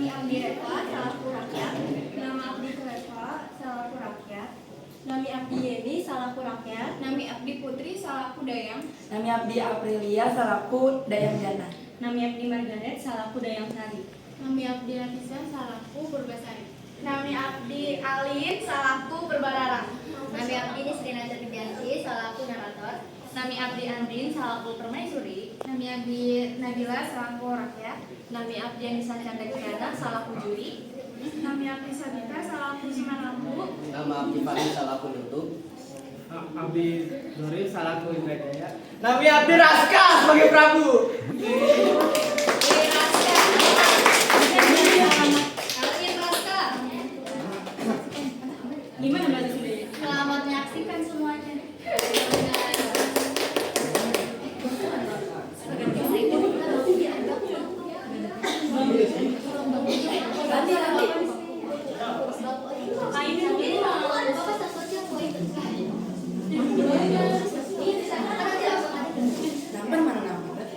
Nami Abdi Reva, salaku rakyat. Nama Abdi Reva, salaku rakyat. Nami Abdi Yeni, salaku rakyat. Nami Abdi Putri, salaku Dayang. Nami Abdi Aprilia salaku Dayang Jana. Nami Abdi Margaret salaku Dayang Sari. Nami Abdi Nafisa salaku Purbasari. Nami Abdi Alin salaku Purbararang. Nami Abdi Nisrina Tridianti salaku narator. Nami Abdi Andrin salaku Permaisuri. Nami Abdi Nabila salaku rakyat. Nami Abdi Anissa Chandra Kirana salaku juri. Nami Abdi Sabita salaku Sunan Ambu. Nama Abdi Fahmi salaku Nutup. Abdi Doris salaku Indrajaya. Nami Abdi Raska sebagai Prabu. Alin Raska. Gimana bahasa Sundanya? Selamat menyaksikan semuanya. Ganti ganti. Nampan mana nampan?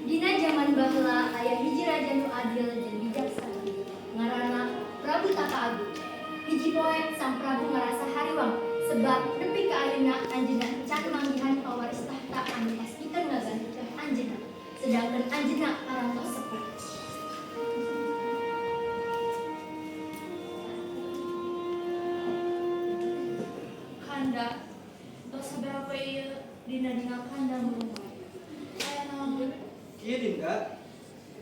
Dina zaman baheula aya hiji raja nu adil jeung bijaksana. Ngaranna Prabu Tapa Agung. Hiji poe Sang Prabu ngarasa hariwang sebab nepi ka ayeuna anjeunna can manggihan pawaris tahta anu pas pikeun ngagantikeun anjeunna. Sedangkan anjeunna parantos sepuh. Kanda, tos sabaraha poe ieu dina-dina Kanda murung. Aya naon? Kieu Dinda,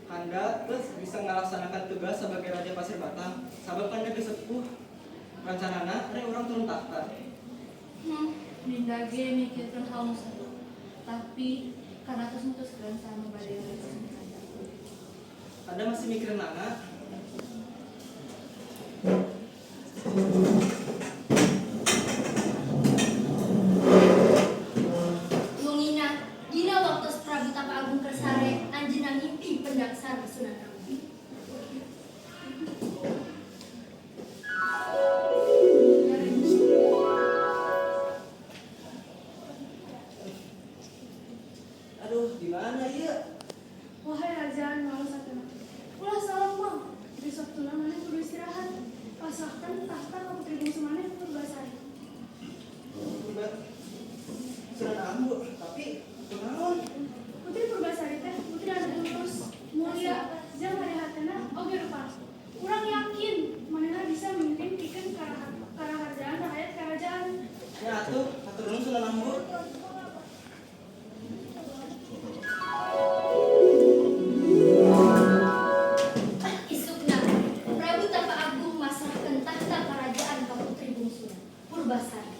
Kanda terus bisa ngalaksanakan tugas sebagai Raja Pasir Batang. Sabab Kanda geus sepuh. Rencanana rek urang turun tahta. Dinda ge mikirkeun hal nu saru. Tapi karena tos mutuskeun sama bade wariskeun Kanda. Kanda masih mikirin Nana. Wengina dina waktos Prabu Tapa Agung keur sare anjeunna ngimpi pendak sareng Sunan Ambu. Aduh, di mana ieu? Wahai raja anu alus hatena. Ulah salah mah. Besok tuna maneh kudu istirahat. Pasrahkan tahta ka putri bungsu maneh Purbasari. Purba Sunan Ambu, tapi kunaon? Putri Purbasari teh putri anu lurus, mulia, jang hate-hatena oge rupa. Urang yakin manehna bisa mimpin pikeun karaharjaan rakyat kerajaan. Ya atuh, hatur nuhun Sunan Ambu. Isukna Prabu Tapa Agung masrahkeun tahta kerajaan ka putri bungsuna Purbasari.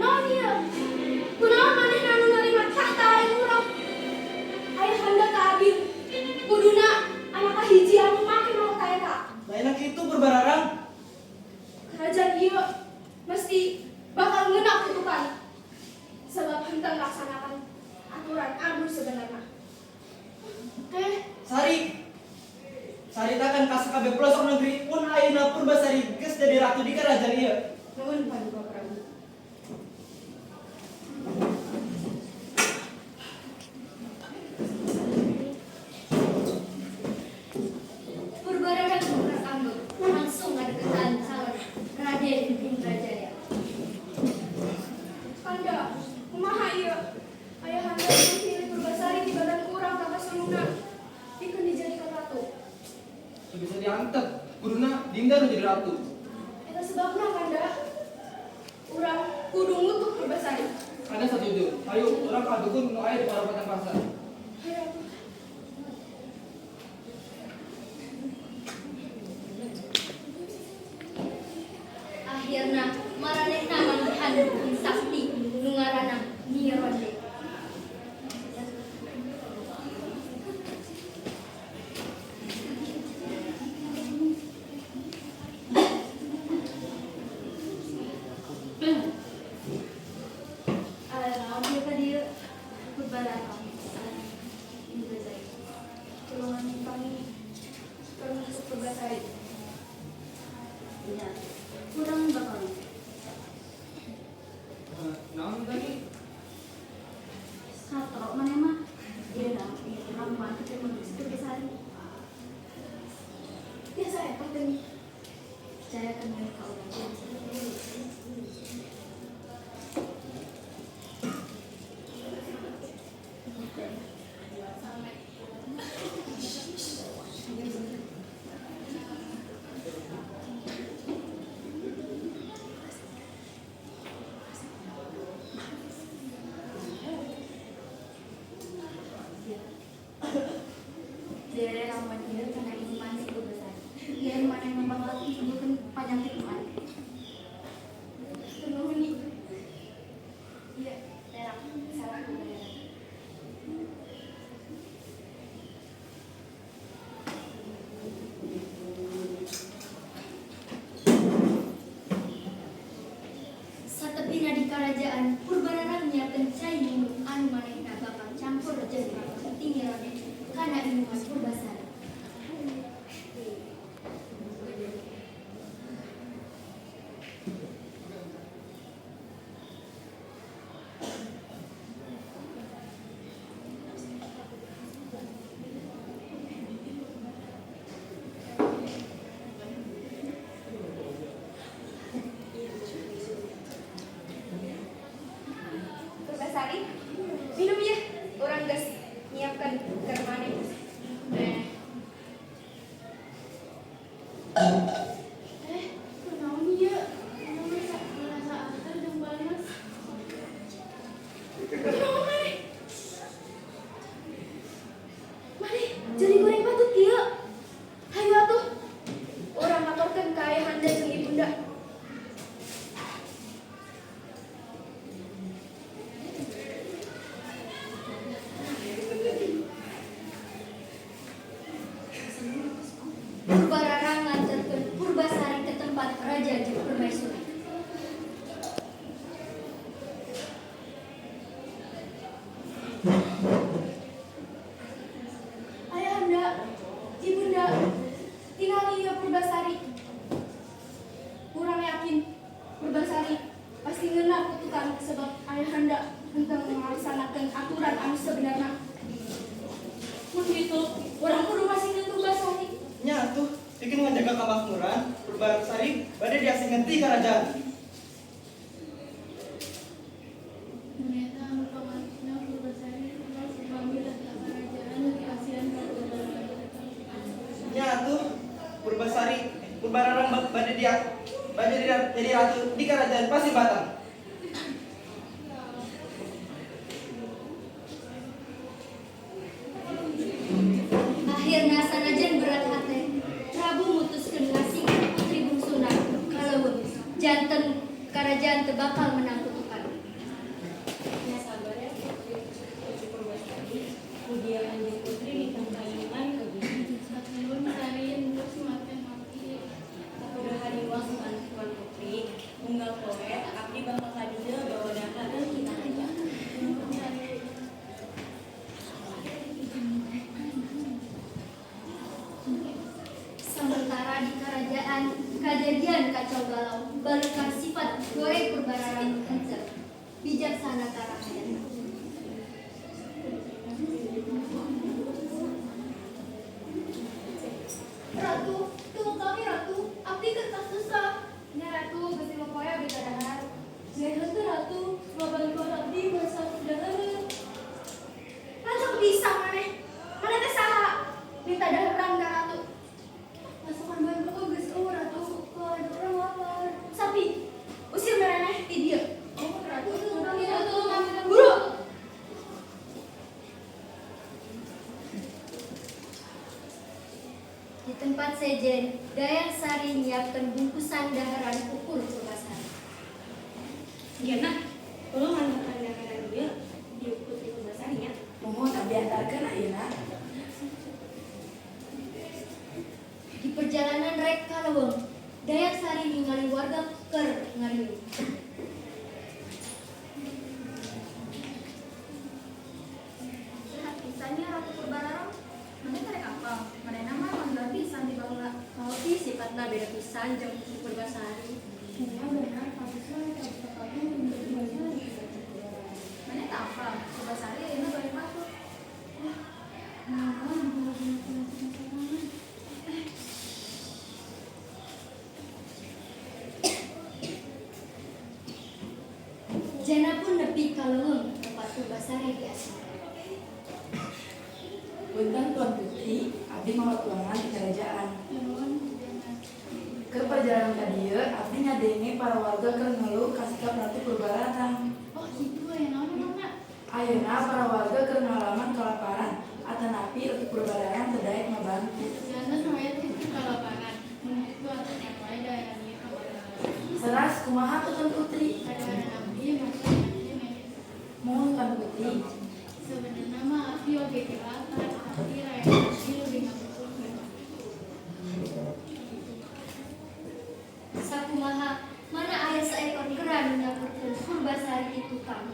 Naon ieu? Kunaon manehna anu narima tahta lain urang? Ayahanda teu adil. Kuduna anak kahiji anu make mahkota eta. Lainna kitu Purbararang. Kerajaan ieu mesti bakal ngeuna kutukan. Sebab henteu ngalaksanakan aturan anu sebenarna. Sari. Saritakan ka sakabeh pelosok negeri pun ayeuna Purbasari geus jadi ratu di kerajaan ieu. Nuhun Paduka Prabu. Purbararang buka ambek langsung ngadeukeutan calon Raden Indrajaya. Kanda, kumaha ieu? Ayahanda lebih milih Purbasari tibatan urang ka kasulungna. Pikeun dijadikeun ratu. Teu bisa diantep. Kuduna Dinda nu jadi ratu. Eta sebabna Kanda. Urang kudu ngutuk Purbasari. Kanda satuju. Hayu urang ka dukun nu aya di parapatan pasar. Hayo atuh. Akhirna maranehna manggihan dukun sakti nu ngaranna Nyi Ronde. Naon ieu ka dieu? Purbararang. Purbasari. Tulungan kami termasuk Purbasari. Iya. Kurang bakal. Naon tadi? Katro maneh mah. Ieu naon ieu ramuan teh mun Purbasari. Biasa eta teh. Percayakan we ka urang. Dere ramuan ieu kana inuman si Purbasari. Ieu maneh mah bakal nyembuhkeun panyakit maneh. Nuhun nih. Iya, terak salah kubayaran. Satepina di karajaan Purbararang nyiapkeun cai minum anu manehna bakal campur jeung ramuan ti Nyi Ronde kana inuman Purbasari. Purbasari, minum ya. Urang geus nyiapkeun keur maneh. Kunaon ieu? Urang merasa alter jeung panas. Kunaon maneh? Maneh jadi goreng patut kieu. Hayu atuh. Urang laporkeun ka ayahanda jeung ibunda. Purbararang nganterkeun Purbasari ke tempat raja jeung permaisuri. Ayahanda, ibunda, tingali ieu Purbasari. Kurang yakin Purbasari pasti ngeunah kutukan sebab ayahanda henteu ngalaksanakeun aturan anu sebenarna. Mun kitu, urang kudu masingkeun Purbasari. Nya atuh, pikeun ngajaga kamakmuran, Purbasari bade diasingkeun ti karajaan. Ternyata anu pamalikna Purbasari tos upami tahta karajaan diasihan ka Purbararang. Nya atuh, Purbasari Purbararang bade dia bade jadi ratu di kerajaan Pasir Batang. Akhirna sanajan berat hate, Prabu mutuskeun ngasingkeun putri bungsuna ka leuweung. Janten karajaan teu bakal menang kutukan. Ya sabar ya Putri Putri Purbasari. Mugia Kanjeng Putri ditangkayungan ke bumi. Sakiun sari untuk semakin mati. Udah hariwang tuan Putri, unggal poe abdi bakal ka dieu bawa dahareun kita raja. Nuhun sari. Sementara di kerajaan, kajadian kacau balau, balukar sifat goreng Purbararang henteu. Bijaksana ka rahayatna. Ratu, tunggu kami Ratu. Abdi kertas susah. Nya Ratu, geus lima poe abdi kadahar. Geus henteu Ratu, ngabantuan abdi masak dahareun. Langsung bisa maneh. Maneh teh saha? Minta dahareun ka Ratu. Masakan bae geus eueuh Ratu, keur urang lapar. Sapi, usir maraneh ti dieu. Oh, Ratu, tunggu kami Ratu. Buru. Di tempat sejen, Dayang Sari nyiapkeun bungkusan daharan ukur Purbasari. deui. Sehat pisannya Ratu Purbararang. Mana tarik apa? Mana mah mangga pisan di baheula. Tapi sifatna beda pisan jeung Putri Purbasari. Nya benar, pantes we Prabu Tapa Agung Purbasari. Mana tak apa? Purbasari ayeuna bari patut. Naon hubungan sorangan? Jana pun nepi ka leuweung tempat Purbasari diasingkeun. Punten Tuan Putri, abdi mawa tuangan di kerajaan. Nuhun Jana. Ke perjalanan ka dieu, abdi ngadenge para warga keur ngeluh ka sikap Ratu Purbararang. Oh gitu aya naon emangna? Ayeuna para warga keur ngalaman kalaparan, atanapi Ratu Purbararang teu daek ngabantu. Jana samaya teh keur kalaparan. Mun kitu atuh nya wae daerah ieu ka Seras kumaha tuh Tuan Putri? Kadang abdi maksud abdi meh. Mohon Tuan Putri. Sebenarnya mah abdi oge kelakar, tapi rakyat abdi lebih ngabutuhkeun. Sakumaha mana aya saekor kera nu nyamperkeun Purbasari di tukang.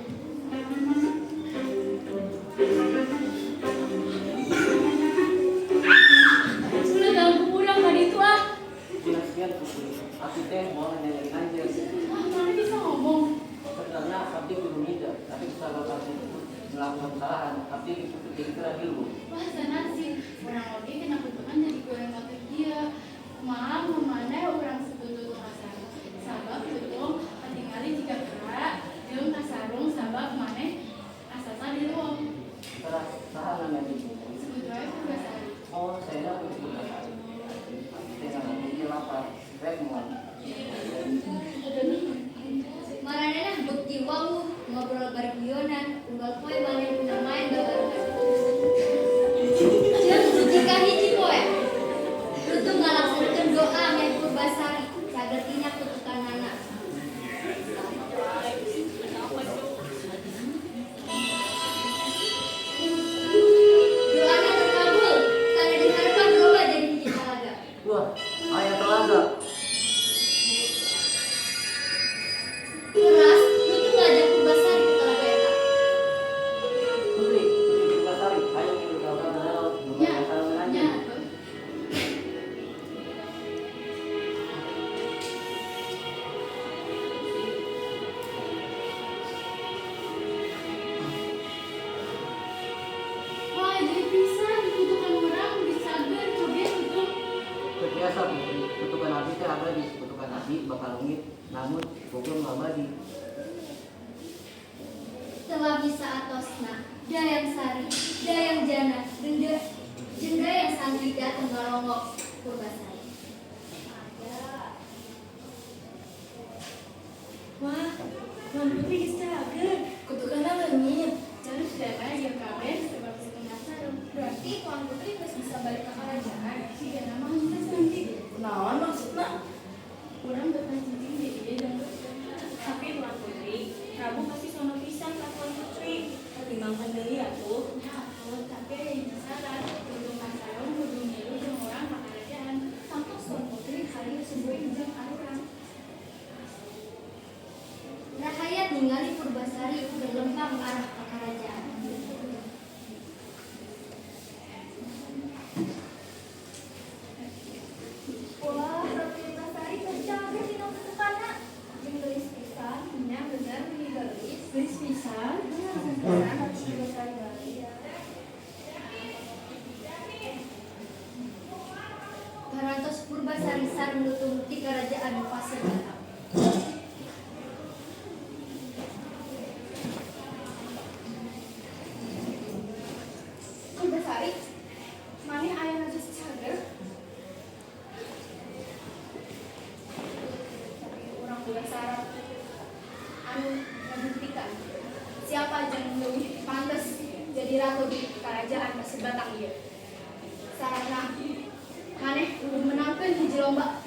Ulah ganggu urang ka ditu ah. Jelaskan Putri, abdi teh mau nenengin anjeun. Ah, mana bisa ngomong? Sebenarnya abdi kudu minder, tapi sabab abdi melakukan kesalahan, abdi ditutup jadi kera ilmu. Wah, sana sih. Urang oge kena kutukan jadi goreng motor kieu. Kumaha mun maneh urang sebut tutung kasarung. Sabab tutung katingali jiga kera jeung kasarung sabab maneh asasa di leuweung. Teras saha nami Putri? Sebut wae Purbasari. Oh, saya Putri Purbasari. Abdi teh ngalamun ieu lapar, rek moal. Maranehna beuki wawuh ngobrol bari guyonan unggal poe manehna maen babarengan. Jeung dugi ka hiji poe, Lutung ngalaksanakeun doa meh Purbasari cager tina kutukanana. Doana terkabul, tanda dihareupan berubah jadi hiji talaga. Wah, aya telaga. Teras, Lutung ngajak Purbasari ke talaga eta. Putri, Putri Purbasari, ayo ngilu ka urang laut, nu Nya, bade sareng nya anjeun. atuh. Wah, jadi pisan kutukan urang disager coge tutung. Teu biasa Putri, kutukan abdi teh abadi, kutukan abdi bakal leungit, namun boga nu abadi. Telah bisa atosna, Dayang Sari, Dayang Jana, jeung Dayang Santri dateng ngarongok Purbasari. Wah, Tuan Putri geus cager. Kutukanna leungit. Terus daerah jeung kabeh sebab tutung kasarung. Berarti Tuan Putri geus bisa balik ke kerajaan. Sigana mah henteu nanti. Kunaon maksudna? Urang betah cicing di dieu jeung Tapi Tuan Putri, Prabu pasti sono pisan ka Tuan Putri. Pertimbangkan deui atuh. Nya atuh, tapi aya hiji syarat, tutung kasarung kudu ngilu jeung urang ka karajaan. Tangtos Tuan Putri hari sesuai jeung arurang. Rahayat ningali Purbasari keur lempang arah ka karajaan. Wah, Ratu Purbasari keur cager dina kutukanna. Jeung geulis pisan, nya bener meni geulis. Geus pisan. Bener pisan Ratu Purbasari geulis. Parantos Purbasari sareng Lutung ti karajaan Pasir Batang. Purbasari, maneh aya geus cager. Tapi urang boga syarat anu ngabuktikan siapa jeung leuwih pantes jadi ratu di kerajaan Pasir Batang ieu. Syaratna maneh kudu menangkeun hiji lomba.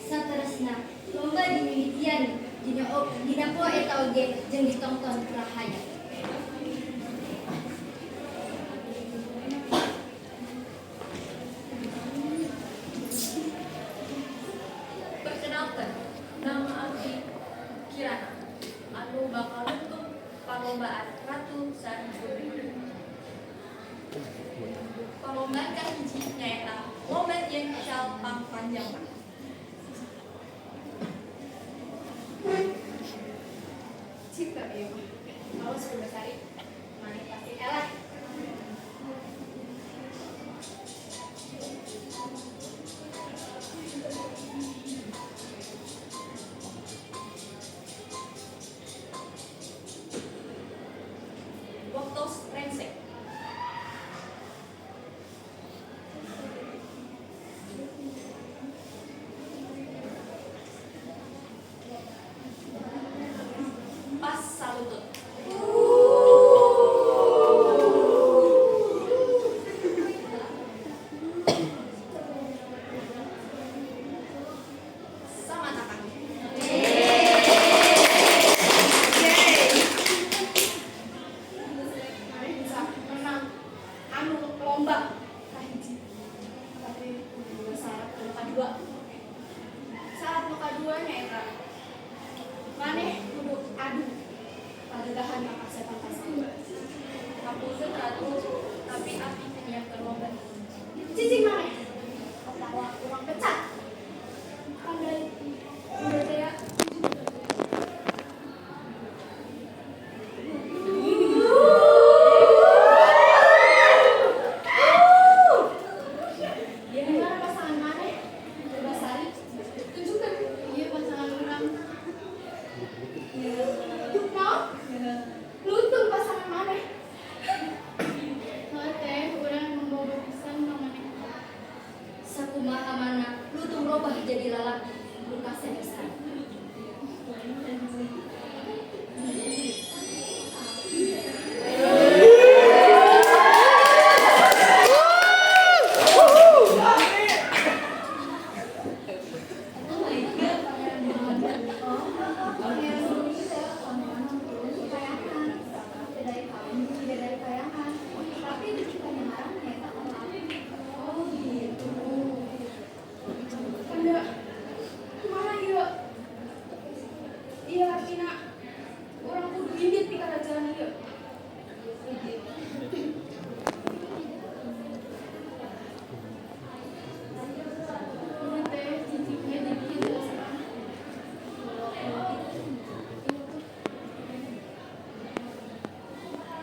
Saterusna, lomba dimimitian dina poe eta oge jeung ditongton rahayat. Perkenalkan, Lomban kahiji nyaeta lomba nyieun syal pangpanjangna. Cipta ieu mah. Awas Purbasari, maneh pasti eleh. Waktos rengse. Pas salutut. Samatakan. Maneh bisa menang anu lomba kahiji. Tapi kudu syarat anu kadua. Syarat nu kadua nyaeta maneh kudu adu padegahan ka kasepan kasih. Hapunten Ratu, tapi abdi teu nyiapkeun lomba. Cicing maneh atawa urang pecat. Pandai udah teh ya. Gimana pasangan maneh? Purbasari, tunjukkan. Iya pasangan urang. Naon? Lutung pasangan maneh. Heuh teh, urang emang boga pisan ka maneh. Sakumaha mana lutung robah jadi lalaki nu kasep pisan. Kanda, kumaha ieu? Ieu artina urang kudu indit ti karajaan ieu. Kudu teh cicingnya jadi kieu asa.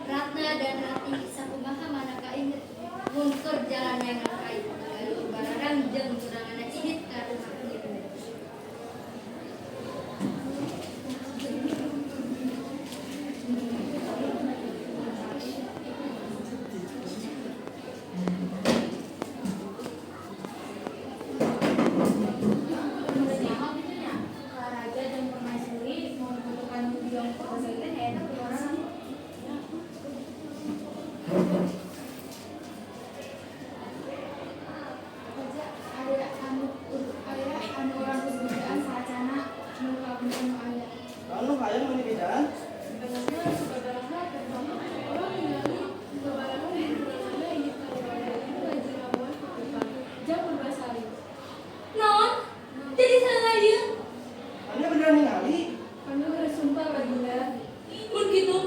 Ratna dan Ratih sakumaha mana kainget mun keur jalan neangan kai galuh bararang jeung tunanganna indit ka rumah ieu. Nyaho kitu nya. Ka raja jeung permaisuri mun kutukan biong Purbasari teh nyaeta kumaha? Raja aya anu aya anu urang kudu bejaan saacana nu kabentuk nu aya. Anu hayang meuni bejaan? Sebenarnya sababaraha pertama urang ningali sababaraha jeung tunanganna indit ka leuweung laju ramuan kutukan jang Purbasari. Naon? Jadi salah ieu. Anda beneran ningali? Kanda geus sumpah baginda. Mun kitu,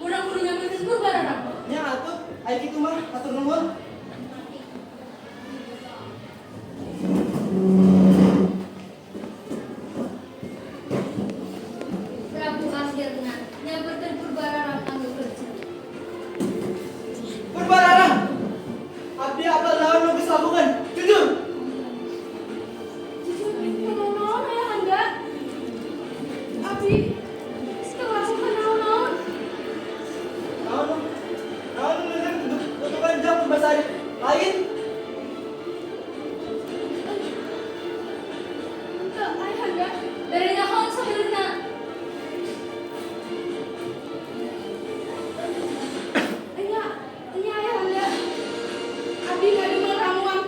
urang kudu nyamperkeun Purbararang. Nya atuh, aya kitu mah hatur nuhun. Prabu akhirna nyamperkeun Purbararang anu keur ceurik. Purbararang. Abdi apal naon nu geus lakukeun? Jujur. Jujur, kunaon ayahanda? Abdi teu ngalakukan naon-naon. Naon nu naon nu neureun kutukan jang Purbasari? Lain. Teu ayahanda. Bere nyaho sabenerna. Enya, enya ayahanda. Abdi ngademel ramuan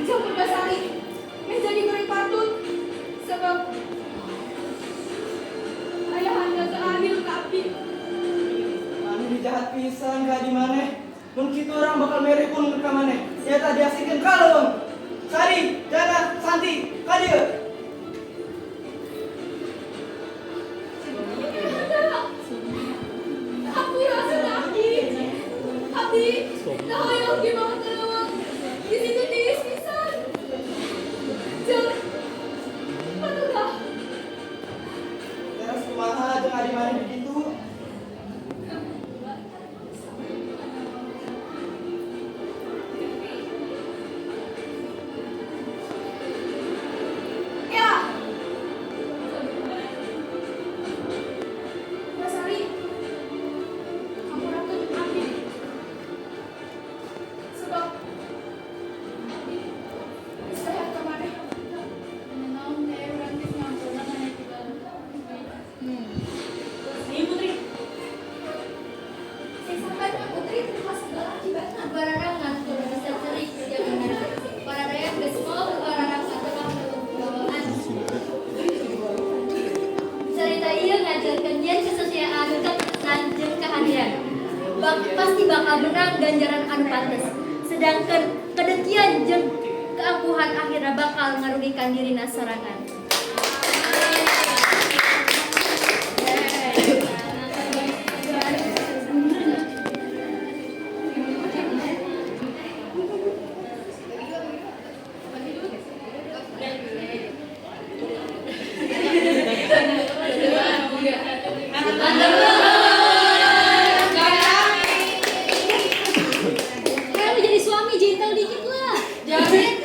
jang Purbasari. Meh jadi goreng patut sebab ayahanda teu adil ka abdi. Anu jahat pisan ka di maneh. Mun kitu urang bakal mere pun ka maneh. Nya diasingkeun ka leuweung. Sari, Jana, Santi, ka dieu. Ayahanda, hampura abdi. Abdi, teu hoyong dibawa. adi maneh di ditu. Ya. Purbasari, hampurakeun abdi. Sebab abdi geus jahat ka maneh. Naon teh urang geus ngampura maneh juga. Ayo Putri. Sing sabar Putri terima segala akibatna. Bararang ngan kudu bisa cerik jeung Pararaya geus moal bararang satengah bawaan. Cerita ieu ngajarkeun yen kesetiaan, katresnan jeung kehadiran pasti bakal menang ganjaran anu pantes. Sedangkan kedengkian jeung keangkuhan akhirna bakal ngarugikan dirina sorangan. Kayak lu jadi suami gentle dikit lah. Jangan